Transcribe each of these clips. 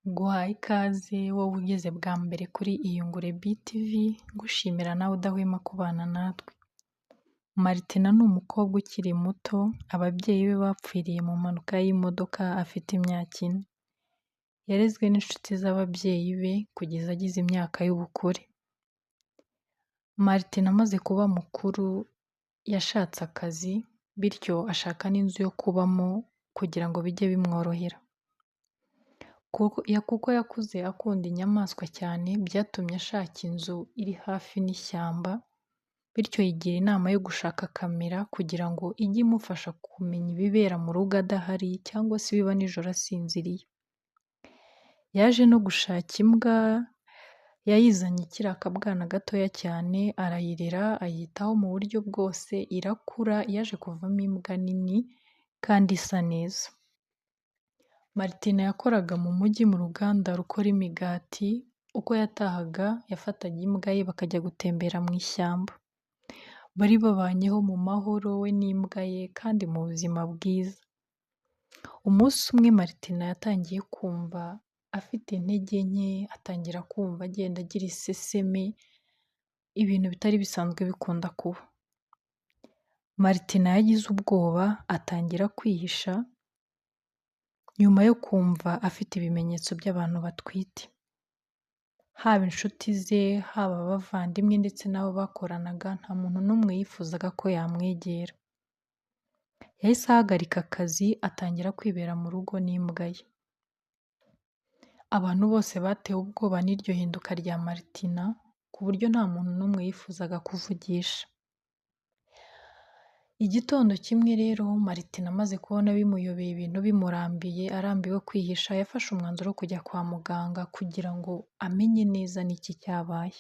Nguhaye ikaze wowe ugeze bwa mbere kuri Iyungure BTV, ngushimira nawe udahwema kubana natwe. Martina ni umukobwa ukiri muto, ababyeyi be bapfiriye mu mpanuka y'imodoka afite imyaka 4. Yarezwe n'inshuti z'ababyeyi be kugeza agize imyaka y'ubukure. Martina amaze kuba mukuru yashatse akazi, bityo ashaka n'inzu yo kubamo kugira ngo bijye bimworohera. Kuko yakuze akunda inyamaswa cyane, byatumye ashaka inzu iri hafi n'ishyamba, bityo yigira inama yo gushaka kamera kugira ngo ijye imufasha kumenya ibibera mu rugo adahari cyangwa se ibiba nijoro asinziriye. Yaje no gushaka imbwa, yayizanye ikiri akabwana gatoya cyane, arayirera, ayitaho mu buryo bwose, irakura, yaje kuvamo imbwa nini kandi isa neza. Martina yakoraga mu mujyi mu ruganda rukora imigati, uko yatahaga yafataga imbwa ye bakajya gutembera mu ishyamba. Bari babanyeho mu mahoro we n'imbwa ye kandi mu buzima bwiza. Umunsi umwe Martina yatangiye kumva afite intege nke, atangira kumva agenda agira iseseme, ibintu bitari bisanzwe bikunda kuba. Martina yagize ubwoba atangira kwihisha, nyuma yo kumva afite ibimenyetso by'abantu batwite. Haba inshuti ze, haba abavandimwe ndetse n'abo bakoranaga, nta muntu n'umwe yifuzaga ko yamwegera. Yahise ahagarika akazi atangira kwibera mu rugo n'imbwa ye. Abantu bose batewe ubwoba n'iryo hinduka rya Martina, ku buryo nta muntu n'umwe yifuzaga kuvugisha. Igitondo kimwe rero Martina amaze kubona bimuyobeye ibintu bimurambiye, arambiwe kwihisha, yafashe umwanzuro wo kujya kwa muganga kugira ngo amenye neza n'iki cyabaye.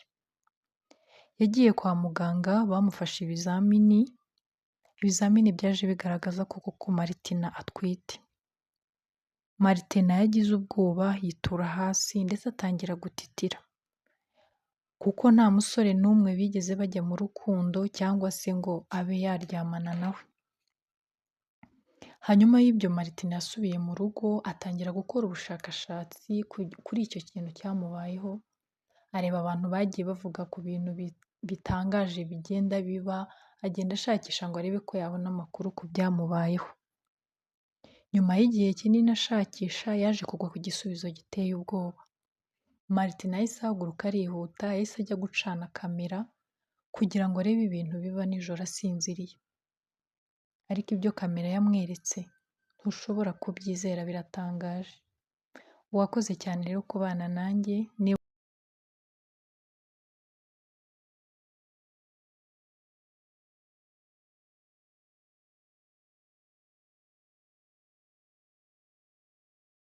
Yagiye kwa muganga bamufashe ibizamini, ibizamini byaje bigaragaza ko koko Martina atwite. Martina yagize ubwoba yitura hasi ndetse atangira gutitira, kuko nta musore n'umwe bigeze bajya mu rukundo cyangwa se ngo abe yaryamana nawe. Hanyuma y'ibyo Martina yasubiye mu rugo atangira gukora ubushakashatsi kuri icyo kintu cyamubayeho, areba abantu bagiye bavuga ku bintu bitangaje bigenda biba, agenda ashakisha ngo arebe ko yabona amakuru ku byamubayeho. Nyuma y'igihe kinini ashakisha, yaje kugwa ku gisubizo giteye ubwoba. Martina yahise ahaguruka arihuta, yahise ajya gucana kamera kugira ngo arebe ibintu biba nijoro asinziriye. Ariko ibyo kamera yamweretse ntushobora kubyizera, biratangaje. Wakoze cyane rero kubana nanjye.